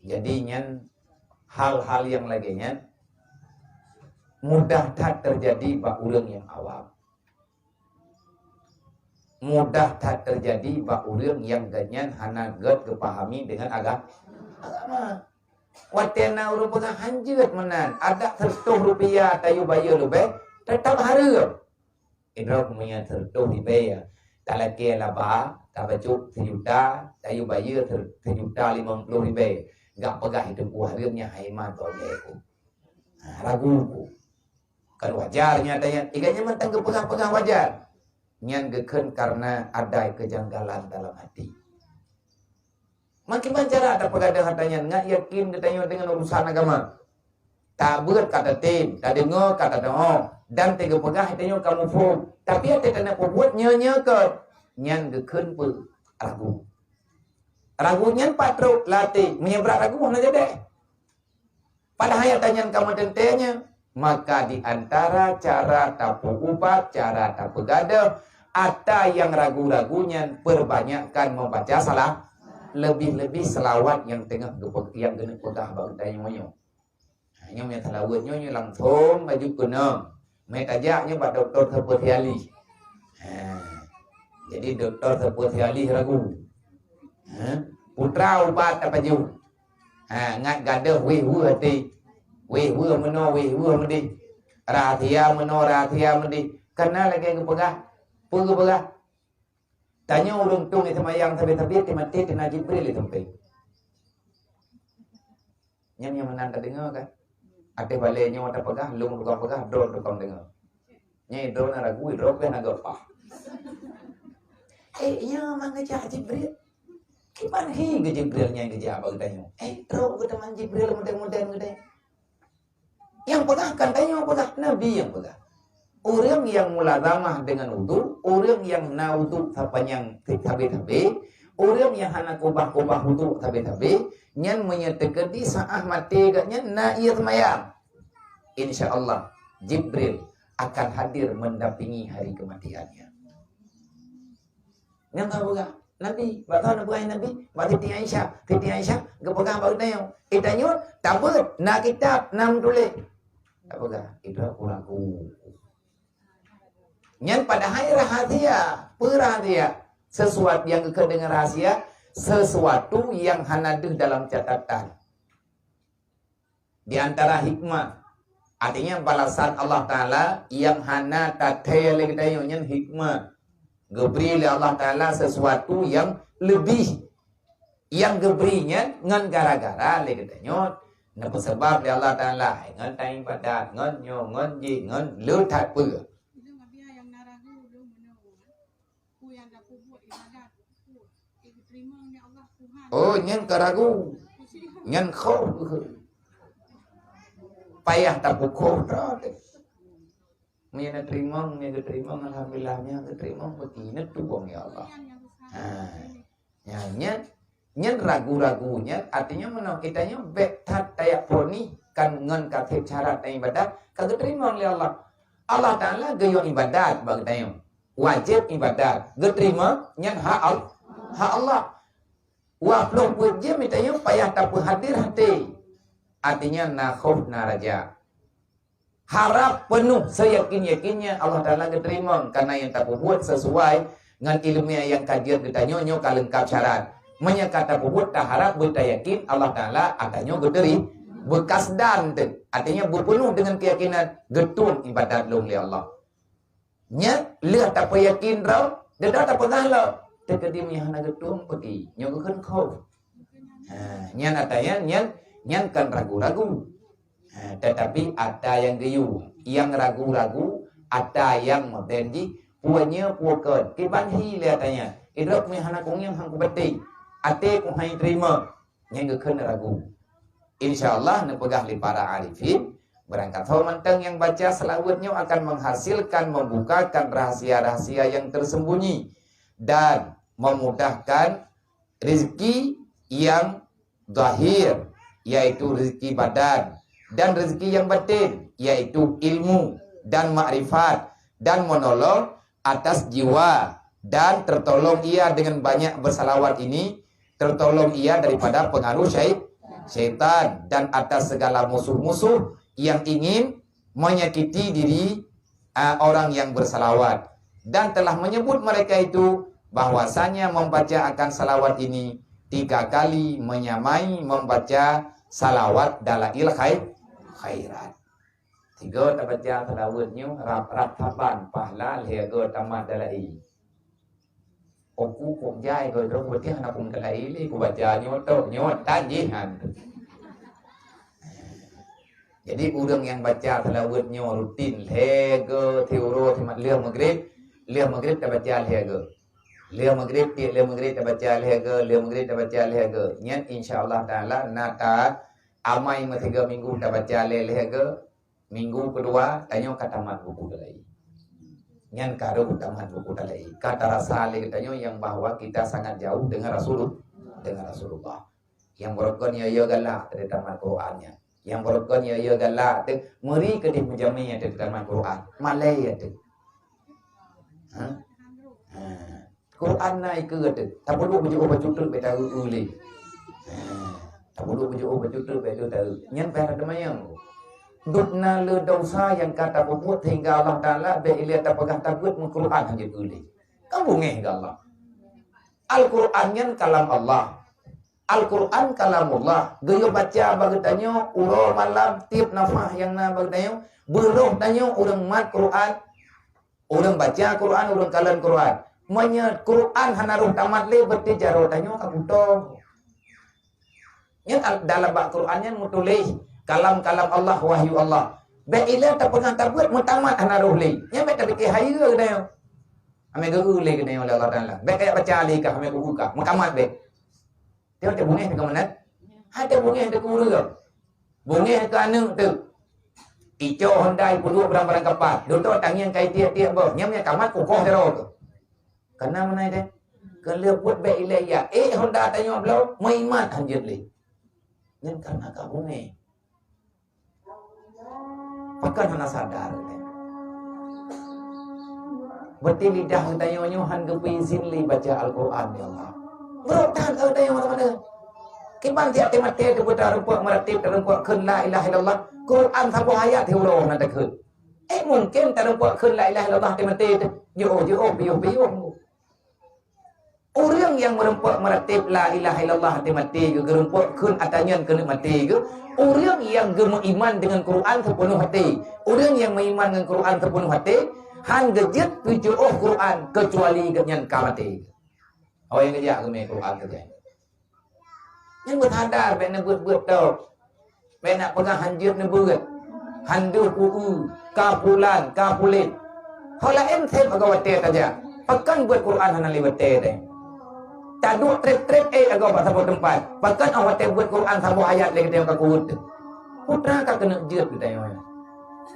Jadi nyan hal-hal nyang lagée nyan mudah that teujadi bak ureuëng nyang awam. Mudah that teujadi bak ureuëng nyang gobnyan hana gét geupahami deungon aga-, agama. Watée na ureuëng peugah hanjeuet meunan, adak seureutôh rupiah tayue bayeue leubeh, teutap hareuem. Idrob meunyoe seureutôh ribée, talakée laba, tabacut sijuta, tayue bayeue seu-, sijuta limong ploh ribée. Gak peugah itu ku hareuem nyan hai ma toh lé ku. Ha, ragu ku. Kan wajar nyata nyan. Iga nyan mantong geupeugah-peugah wajar. Nyan geukheun karena ada kejanggalan dalam hati. Makiban cara tapeugadang ata nyan ngat yakin geutanyoe deungon urusan agama. Tabeuet ka tatem, tadeungoe ka tadeungoe, dan teugeupeugah geutanyoe ka muphom. Tapi até taneuk peubuet nyoe-nyoe keu nyan geukheun peu ragu. Ragu nyan pat trok lam até, meunyoe brat ragu hana jadeh. Padahai ata nyan ka meuteuntée nyoe, maka di antara cara tapeuubat, cara tapeugadôh ata nyang ragu-ragu nyan, perbanyakkan membaca salah, lebih-lebih selawat nyang teungoh geupe-, nyang geuneuk peugah bak geutanyoe nyoe. Ha, nyoe nyang seulaweuet nyoe, nyoe langsong laju keunong. Meutajak nyoe bak doktor spesialis. Ha. Jadi doktor spesialis ragu. Ha. Putra ubat tapajoh. Ha, ngat gadôh wéh weueh até. Wéh weueh meunoe, wéh weueh meudéh. Rahsia meunoe, rahsia meudéh. Kana lagée geupeugah. Peue geupeugah? Tanyoe ureuëng tueng seumayang sabe-sabe, maté teuna Jibril lé sampé. Nyan nyang meunan tadeungoe kan? Ateueh balée nyoe tapeugah, lôn tukang peugah, droe tukang deungoe. Nyan droe na ragu, droe pih na geupah. Eh, nyoe mangat jak Jibril. Kiban hi keu Jibril nyang geujak bak geutanyoe. Eh, trok geuteumé Jibril modern-modern geutanyoe. Nyang peugah kan tanyoe peugah, Nabi nyang peugah. Ureuëng nyang mulazamah deungon wudu, ureuëng nyang na wudu sapeue nyang sabe-sabe, ureuëng nyang hana kubah-kubah wudu sabe-sabe, nyan meunyoe teukeudi saát maté geuh nyan na ié seumayang. Insya Allah, Jibril akan hadir mendampingi hari kematiannya. Nyang ka peugah Nabi, bak soe neupeugah Nabi? Bak Siti Aisyah. Siti Aisyah geupeugah bak geutanyoe, "Eh, tanyoe tabeuet, na kitab, na meutuléh." Tapeugah, "Itu aku ragu." Nyan padahai rahasia. Peue rahasia? Sesuatu nyang geukheun deungon rahasia, sesuatu nyang hana deuh dalam catatan. Di antara hikmah, artinya balasan Allah Taala nyang hana tathèe lé geutanyoe nyan hikmah. Geubri lé Allah Taala sesuatu nyang leubeh, nyang geubri nyan ngon gara-gara lé geutanyoe neupeuseubab lé Allah Taala, ngon taibadat, ngon nyoe, ngon jih, ngon le that peue. Oh, nyan ka ragu. Nyan khof. Payah tapeukoh droe teuh. Meunyoe na teurimong, meunyoe geuteurimong, alhamdulillah, meunyoe geuteurimong, beuti neutuwong, ya Allah. Ha. Nyan, nyan, nyan ragu-ragu nyan, artinya meunoe geutanyoe bèk that tayak proni kan ngon ka sép syarat dan ibadat ka geuteurimong lé Allah. Allah Taala geuyue ibadat bak geutanyoe. Wajéb ibadat, geuteurimong nyan hak Al-, hak Allah. Wah ploh peuet jeuem geutanyoe payah tapeuhadir até. Artinya na khof na raja. Harab peunoh seyakin-yakinnya Allah Taala geuteurimong, karena nyang tapeubuet sesuai ngon ileumèe nyang ka jeuet geutanyoe nyoe ka leungkap syarat. Meunyoe ka tapeubuet taharab beutayakin Allah Taala atanyoe geuteurimong, beukasdan teuh, artinya beupeunoh deungon keuyakinan geutueng ibadat lôn lé Allah. Nyan lheueh tapeuyakin droe, dedang tapeugah lom, teukeudi meunyoe hana geutueng peuti, nyoe geukheun khof. Ha, nyan ata nyan, nyan, nyan kon ragu-ragu. Ha, tetapi ata nyang geuyue, nyang ragu-ragu, ata nyang modern jih, peue nyoe peue kon, kiban hi lé ata nyan. Idrop meuhana kungieng han kubaté. Até kuhai teurimong, nyan geukheun ragu. Insya Allah neupeugah lé para arifin, beurangkat ho mantong nyang baca seulaweuet nyoe akan menghasilkan, membukakan rahasia-rahasia yang tersembunyi dan memudahkan rezeki yang zahir, yaitu rezeki badan, dan rezeki yang batin, yaitu ilmu dan makrifat, dan menolong atas jiwa, dan tertolong ia dengan banyak bersalawat ini, tertolong ia daripada pengaruh syai-, syaitan dan atas segala musuh-musuh yang ingin menyakiti diri, ah, orang yang bersalawat, dan telah menyebut mereka itu bahwasanya membaca akan salawat ini tiga kali menyamai membaca salawat dalail khai-, khairat. Tiga tabaca salawat nyoe rab-rab saban pahala lhèe go tamat dalail. Oku kok jai keu droe, beutih hana peumeutalai lé, kubaca nyoe tok, nyoe tan jih han. Jadi, ureueng nyang baca seulaweuet nyoe rutin, lhèe go siuroe simat lheueh meugrib, lheueh meugrib tabaca lhèe go. Lheueh meugrib, tiep lheueh meugrib tabaca lhèe go, lheueh meugrib tabaca lhèe go. Nyan insya Allah Taala na ta amai meusigoe minggu tabaca lhèe-lhèe go. Minggu keudua, tanyoe ka tamat buku talaie. Nyan ka rhoh tamat buku talaie. Ka tarasa lé geutanyoe nyang bahwa kita sangat jauh dengan Rasulul-, dengan Rasulullah. Nyang beurukon yo-yo galak teuh tamat Quran nyan. Nyang beurukon yo-yo galak teuh meuri keudeh meujamé teuh tamat Quran. Malèe teuh. Ha? Ha. Quran na ikeue teuh. Tapeuduek beujiôh bacut teuk bèk taeu-eu lé. Ha. Tapeuduek beujiôh bacut teuk bèk taeu. Nyan payah teumanyong. Dum na le desya nyang ka tapeubuet sehingga Allah Taala bèk ilèe tapeugah tabeuet meuquran han jeuet eu lé. Ka beungèh keu Allah. Al-Quran nyan kalam Allah. Al-Quran kalamullah. Geuyue baca bak geutanyoe uroe malam tiep nafah nyang na bak geutanyoe. Beurôh tanyoe ureueng mat Quran. Ureueng baca Quran, ureueng kalon Quran. Meunyoe Quran hana rhoh tamat lé, berarti jaroe tanyoe ka butông. Nyan al-, dalam bak Quran nyan meutuléh, Kalam-kalam Allah, wahyu Allah. Bék ilée tapeugah tabeuet, meutamat hana roh lé. Nyan bék tapike hayeue geutanyoe. Amai geu lé geutanyoe lé Allah Taala. Bék kajak baca lé kah, amai geu kah. Meukamat bék. Teuh teuh bungéh teuh keumanat? Hai teuh bungéh teuh keu ureueng. Bungéh keu aneuk teuh. Icok Honda ipeuduek barang-barang kapat. Dudoe tangieng kai tiek-tiek boh. Nyam nyang kamat kukoh jaroe teuh. Kana meunan deh. Keu lheueh buet bék ilée ya. Eh, Honda tanyoe bloe, meuimat hanjeuet lé. Nyan karena ka bungéh. Pakon hana sadar. Berarti lidah geutanyoe nyoe han geupeuizin lé baca Al-Qur'an, ya Allah. Brok that geutanyoe mata-mata. Kiban tiep maté teuh tarumpok meuratéb, tarumpok kheun la ilaha illallah. Qur'an saboh ayat hi uroe na takheun. Eh, mungkin tarumpok kheun la ilaha illallah teuh maté teuh. Jiôh-jiôh, piôh-piôh. Ureueng nyang meurumpok meuratéb la ilaha illallah até maté geuh, geurumpok kheun ata nyan keuneuk maté geuh, ureueng nyang geumeuiman deungon Quran sipeunoh até. Ureueng nyang meuiman ngon Quran sipeunoh até, han geujeuet peujiôh Quran keucuali gobnyan ka maté. Awai nyang geujak geumé Quran sagai. Nyan beusadar bék neubeuet-beuet tôb. Bék na peugah hanjeuet neubeuet. Handeuh ku-eu, ka pulan, ka pulen. Ho laén sép agoe watée tajak. Pakon beuet Quran hana lé watée teuh. Taduek treb-treb ék agoe bak saboh teumpat. Pakon óh watée beuet Quran saboh ayat lé geutanyoe ka kuweuet teuh. Putra ka keuneuk jeuet geutanyoe.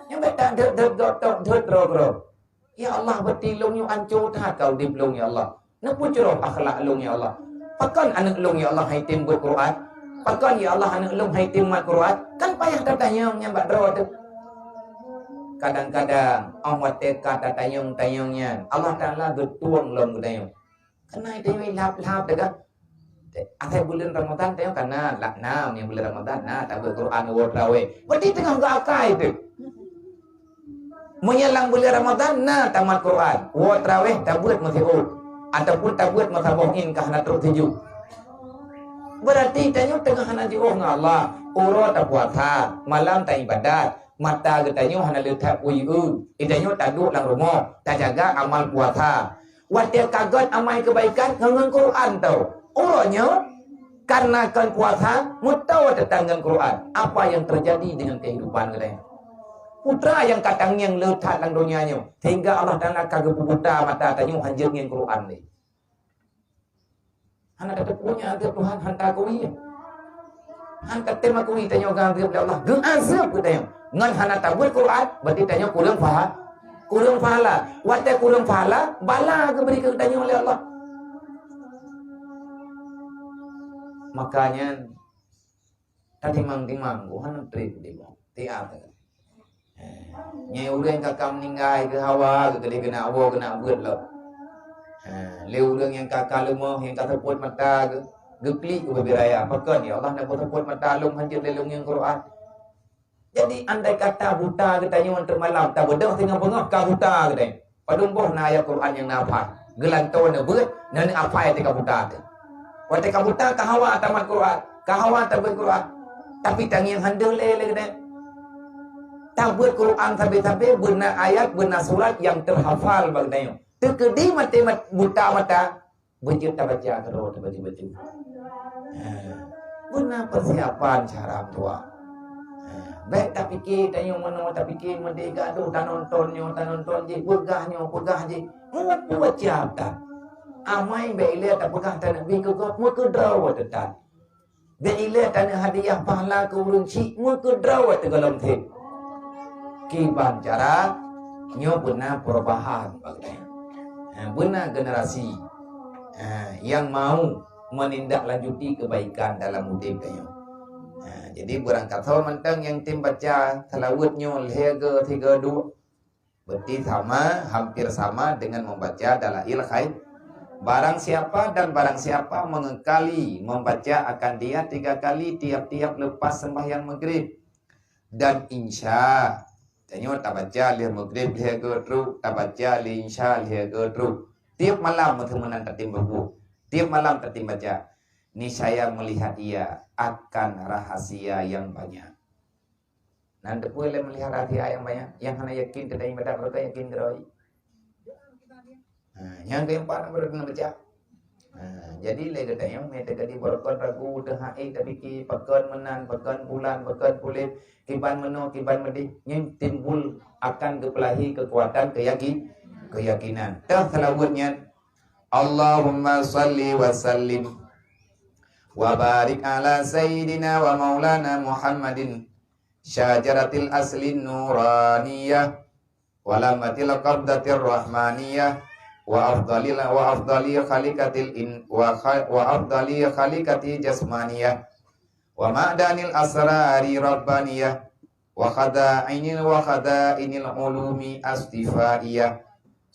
Nyan bék ta deuet-deuet gob tôb deuet droe-droe. Ya Allah, beuti lôn nyoe ancô that ka udeb lôn, ya Allah. Neupeucurôh akhlak lôn, ya Allah. Pakon aneuk lôn, ya Allah, han item beuet Quran? Pakon, ya Allah, aneuk lôn han item mat Quran? Kan payah tatanyong nyan bak droe teuh. Kadang-kadang, óh watée ka tatanyong-tanyong nyan, Allah Taala geutueng lom geutanyoe. Keunan tanyoe lhab-lhab teuh ka. Asai buleuen Ramadhan tanyoe ka na, la-, na, nyang buleuen Ramadhan na, tabeuet Quran, woe traweh. Berarti teungoh geuakai teuh. Meunyoe lam buleuen Ramadhan na tamat Quran, woe traweh tabeuet meusiôt, ataupun tabeuet meusaboh in ka hana trok tujoh. Berarti tanyoe teungoh hana jiôh ngon Allah, uroe tapuasa, malam taibadat, mata geutanyoe hana le that u-eu, geutanyoe taduek lam rumoh, tajaga amal puasa. Watée ka göt amai keubaikan ngon, ngon Quran tau. Uroe nyoe, karena kon puasa, meutoe teutan ngon Quran. Apa yang terjadi dengan kehidupan geutanyoe? Putra nyang ka tangieng le that lam donya nyoe, sehingga Allah Taala ka geupeubuta mata tanyoe hanjeuet ngieng Quran lé. Hana tateupeue nyan azeub Tuhan, han taakui. Han tatem akui tanyoe geuazeub lé Allah. Geuazeub geutanyoe. Ngon hana tabeuet Quran, berarti tanyoe kureueng paha-, kureueng pahala. Watée kureueng pahala, bala geubri keu geutanyoe lé Allah. Makanya, tatimang-timang, hana treb di boh. Tiap. Eh, nyan ureueng nyang ka, ka meuninggai geuh hawa, geuh keudeh keuneuk woe, keuneuk beuet lom. Eh, lé ureueng nyang ka, ka leumoh, nyang ka seupôt mata geuh, geuklik u babah raya. Pakon, ya Allah, na beuseupôt mata lôn hanjeuet lé lôn ngieng Quran. Jadi, andai kata buta geutanyoe teuk malam, tabeudôh singoh beungoh ka buta geutanyoe. Padum boh na ayat Quran nyang na hafai. Geulantoe neubeuet, na neuhafai teuka buta teuh. Watée ka buta, ka hawa tamat Quran, ka hawa tabeuet Quran. Tapi tangieng handeuh lé, lé geutanyoe. Tabeuet Quran sabe-sabe, beuna ayat, beuna surat nyang teuhafal bak geutanyoe. Teukeudi maté mat-, buta mata, beujeuet tabaca keudroe, tabaca-baca. Ha. Beuna persiapan cara tuha. Ha. Bék tapike tanyoe meunoe, tapike meudeh gadoh, tanonton nyoe, tanonton jih, peugah nyoe, peugah jih. Meupeue baca that. Amai bék ilée tapeugah taneuk bi keu gob, meukeudroe teuh that. Bék ilée taneuk hadiah pahala keu ureueng chik, meukeudroe teuh gohlom that. Kiban cara nyoe beuna perubahan bak geutanyoe. Ha, beuna generasi, ha, nyang mau menindaklanjuti kebaikan dalam udeb tanyoe. Ha, jadi beurangkat soe mantong nyang tem baca seulaweuet nyoe lhée go, sigo, dua. Berarti sama, hampir sama dengan membaca Dalail Khair. Barang siapa dan barang siapa mengekali membaca akan dia tiga kali tiap-tiap lepas sembahyang maghrib dan insya. Tanyoe tabaca lheueh maghrib lhée go trok, tabaca lheueh insya lhée go trok. Tiap malam meuteumeunan tatem baca. Tiap malam tatem baca. Niscaya melihat ia akan rahasia yang banyak. Nan teupeue lé meulihat rahasia nyang banyak, nyang hana yakin teuntang ibadat, meureuka yakin keudroe. Ha, nyang keempat, meureuka baca. Ha, jadi lé geutanyoe meuteukadi beureukat ragu, teuhai tapike pakon meunan, pakon bulan, pakon puléh, kiban meunoe, kiban meudeh, nyan timbul akan geupeulehi keukuatan keuyaki-, keuyakinan. Teuh seulaweuet nyan, Allahumma salli wa sallim wa barik ala sayyidina wa maulana Muhammadin syajaratil aslin nuraniyah wa lamatil qabdatir rahmaniyah wa afdalil, wa afdali khaliqatil in, wa kha-, wa afdali khaliqati jasmaniyah wa ma'danil asrari rabbaniyah wa khadainil, wa khadainil ulumi astifaiyah,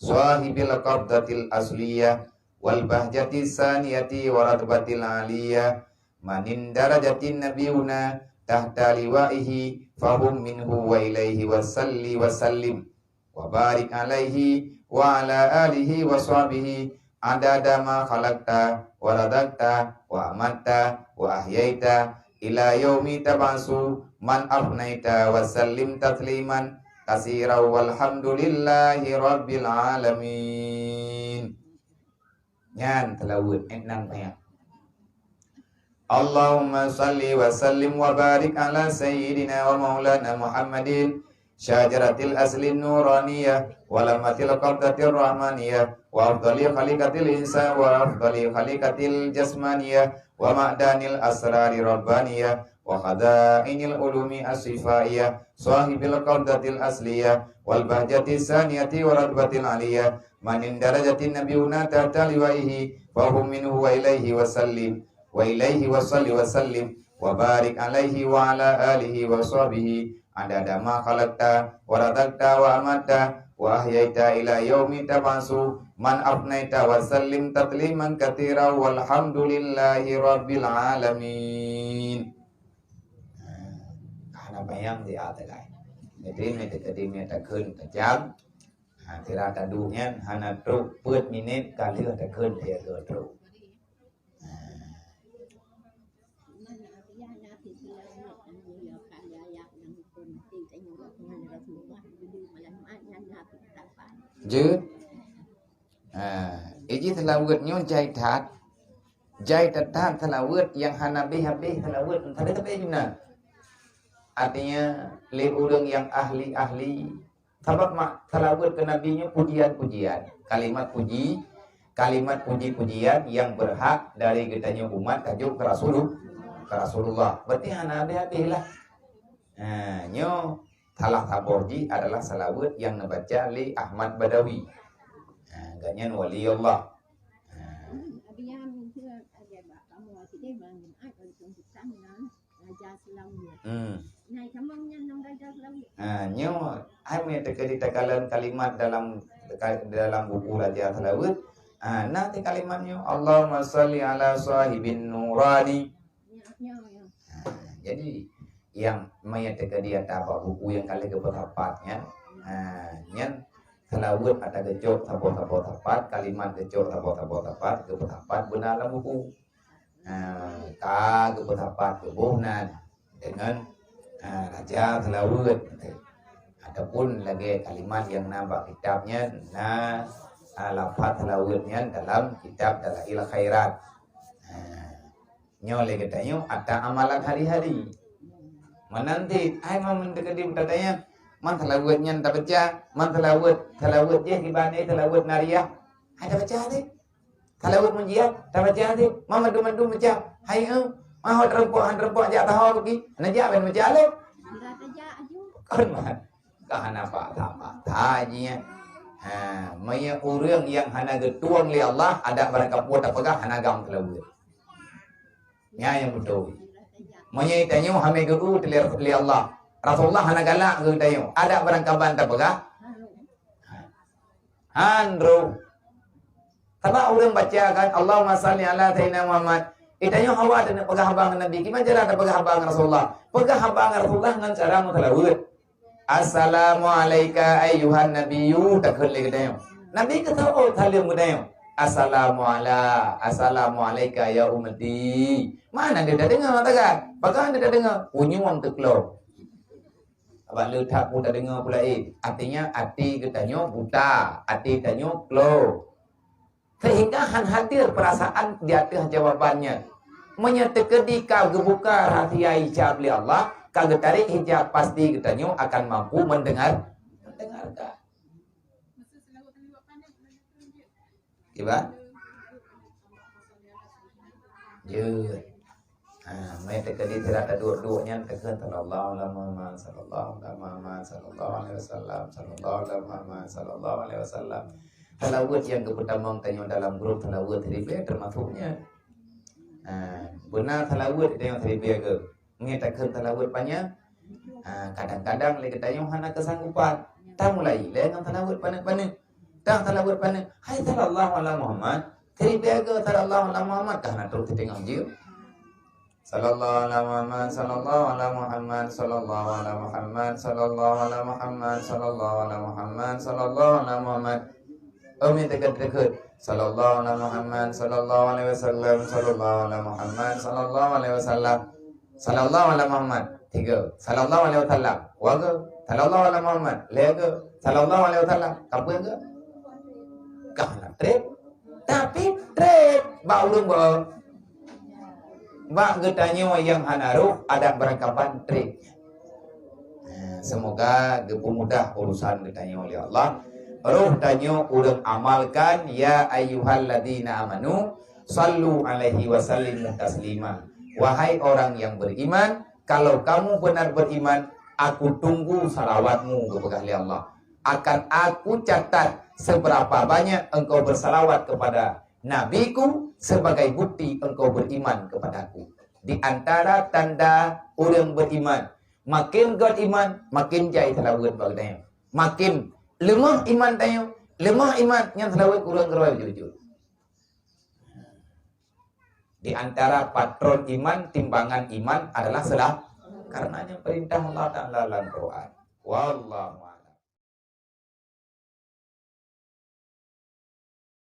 sahibil qabdatil asliyah wal bahjati saniyati wa ratbatil aliyah, manin darajatin nabiyuna tahta liwaihi, fahum minhu wa ilaihi wa salli wa sallim wa barik alaihi wa ala alihi wa sahbihi adada ma khalaqta wa razaqta wa amatta wa ahyaita ila yaumi tab'asu man afnaita wa sallim tasliman katsira walhamdulillahi rabbil alamin. Nyan seulaweuet, eh, nan payah. Allahumma salli wa sallim wa barik ala sayyidina wa maulana Muhammadin syajaratil aslin nuraniyah wa lamatil qabdatir rahmaniyah wa afdali khaliqatil insa, wa afdali khaliqatil jasmaniyah wa ma'danil asrari rabbaniyah wa khadainil ulumi asifaiyah sahibil qabdatil asliyah wal bahjati saniyati wa ratbatil aliyah manin darajatin nabiyuna tahta liwaihi, fahum minhu wa ilaihi wa sallim, wa ilaihi wa salli wa sallim, wa barik alaihi wa ala alihi wa sahbihi adada ma khalaqta wa razaqta wa amatta wa ahyaita ila yaumi tab'asu man afnaita wa sallim tasliman katsira walhamdulillahi rabbil alamin. Hana bayang di atas lain. Jadi, meuteukadi meutakheun tajam. Ha, sira taduek nyan hana trok peuet minit ka lheueh takheun siaga trok. Ha. Jeuet. Ha, iji seulaweuet nyoe jai that. Jai that-that seulaweuet nyang hana habéh-habéh seulaweuet. Entah dia sampai jumlah. Artinya, lé ureuëng nyang ahli-ahli Sabab mak seulaweuet keu Nabi nyoe pujian-pujian, kalimat puji, kalimat puji-pujian nyang beurhak dari geutanyoe umat ka jok keu Rasulul-, keu Rasulullah. Berarti hana habéh-habéh lah. Ha, nyoe salah saboh jih adalah seulaweuet nyang neubaca lé Ahmad Badawi. Ha, gobnyan wali Allah. Ha. Hmm. Raja Seulaweuet. Hmm. Nah, sama nyan nam Raja Seulaweuet. Ha, nyoe hai meuteukadi takalon kalimat dalam, dalam buku Raja Seulaweuet. Ha, na teuh kalimat nyoe, "Allahumma shalli ala sahibin nurani." Ya, ya, ya. Ha, jadi nyang meuteukadi ata bak buku nyang ka lheueh geupeusapat nyan. Ha, nyan seulaweuet ata geucok saboh-saboh sapat, kalimat geucok saboh-saboh sapat, geupeusapat beuna lam buku. Ha, ka geupeusapat tuboh nan deungon, ha, Raja Seulaweuet. Ataupun lagée kalimat nyang na bak kitab nyan, na, ha, lafaz seulaweuet nyan dalam kitab Dalail Khairat. Ha, nyoe lé geutanyoe ata amalan hari-hari. Meunan cit, hai ma meuteukadi tatanyong, man seulaweuet nyan tabaca, man seulaweuet, seulaweuet jih kiban seulaweuet nariah. Hai tabaca cit. Seulaweuet mujiat, tabaca cit. Man mandum-mandum baca. Hai, eh, ma ho teurumpok, han teurumpok jak taho bagi. Hana jak ban baca lé. Kon mat. Ka hana pata-pata jih nyan. Ha, meunyoe ureuëng nyang hana geutueng lé Allah, adak barangkapeue tapeugah hana gam seulaweuet. Nyan nyang beutôi. Meunyoe tanyoe hana geu-, lé, lé Allah, Rasulullah hana galak keu tanyoe, adak barangkaban tapeugah. Han roh. Sabab ureuëng baca kan, "Allahumma shalli ala sayyidina Muhammad." Eh, tanyoe hawa taneuk peugah haba ngon Nabi. Kiban cara tapeugah haba ngon Rasulullah? Peugah haba ngon Rasulullah ngon cara meuseulaweuet. "Assalamu alaika ayyuhan nabiyyu," takheun lé geutanyoe. Nabi geuseuôt saleuem geutanyoe. "Assalamu ala, assalamu alaika ya ummati." Mana dia tadeungoe tagat? Pakon dia tadeungoe? Unyueng teuklok. Sabab le that peue tadeungoe peue laén. Artinya, até geutanyoe buta, até tanyoe klok. Sehingga han hadir perasaan di ateueh jawaban nyan. Meunyoe teukeudi ka geubuka rahsia hijab lé Allah, ka geutarek hijab, pasti geutanyoe akan mampu mendengar, mendengarkan. Kiban? Jeuet. Ha, meunan teukeudi sira taduek-duek nyan takheun, "Sallallahu ala Muhammad, sallallahu ala Muhammad, sallallahu alaihi wasallam, sallallahu ala Muhammad, sallallahu alaihi wasallam." Salawat nyang geupeutamong tanyoe dalam grup salawat siribèe teumasuk nyan. Ha, beuna salawat nyang siribèe geuh. Ngieng takheun salawat panyang. Ha, kadang-kadang lé geutanyoe hana keusanggupan. Tamulai lé ngon salawat paneuk-paneuk. Tang salawat paneuk, "Hai sallallahu ala Muhammad." Siribèe geuh, "Sallallahu ala Muhammad," ka hana trok siteungoh jeuem. "Sallallahu ala Muhammad, sallallahu ala Muhammad, sallallahu ala Muhammad, sallallahu ala Muhammad, sallallahu ala Muhammad, sallallahu ala Muhammad." Oh, meunan takheun, "Sallallahu ala Muhammad, sallallahu alaihi wasallam, sallallahu ala Muhammad, sallallahu alaihi wasallam." "Sallallahu ala Muhammad." Tiga. "Sallallahu alaihi wasallam." Dua. "Sallallahu ala Muhammad." Tiga. "Sallallahu alaihi wasallam." Ka peue geuh? Ka hana trép. Tapi trép bak ureueng beuh. Bak geutanyoe nyang hana roh, adak beurangkaban trép. Eh, semoga geupeumudah urusan geutanyoe lé Allah. Roh tanyoe ureueng amalkan, "Ya ayyuhalladzina amanu, sallu alaihi wa sallimu taslima." Wahai orang yang beriman, kalau kamu benar beriman, aku tunggu salawatmu, geupeugah lé Allah. Akan aku catat seberapa banyak engkau bersalawat kepada Nabiku sebagai bukti engkau beriman kepadaku. Di antara tanda ureueng beriman, makin göt iman, makin jai salawat bak geutanyoe. Makin leumoh iman tanyoe, leumoh iman nyan salawat kurang keuroi jujur. Di antara patron iman, timbangan iman adalah salah. Karena nyang perintah Allah Taala dalam Quran. Wallahu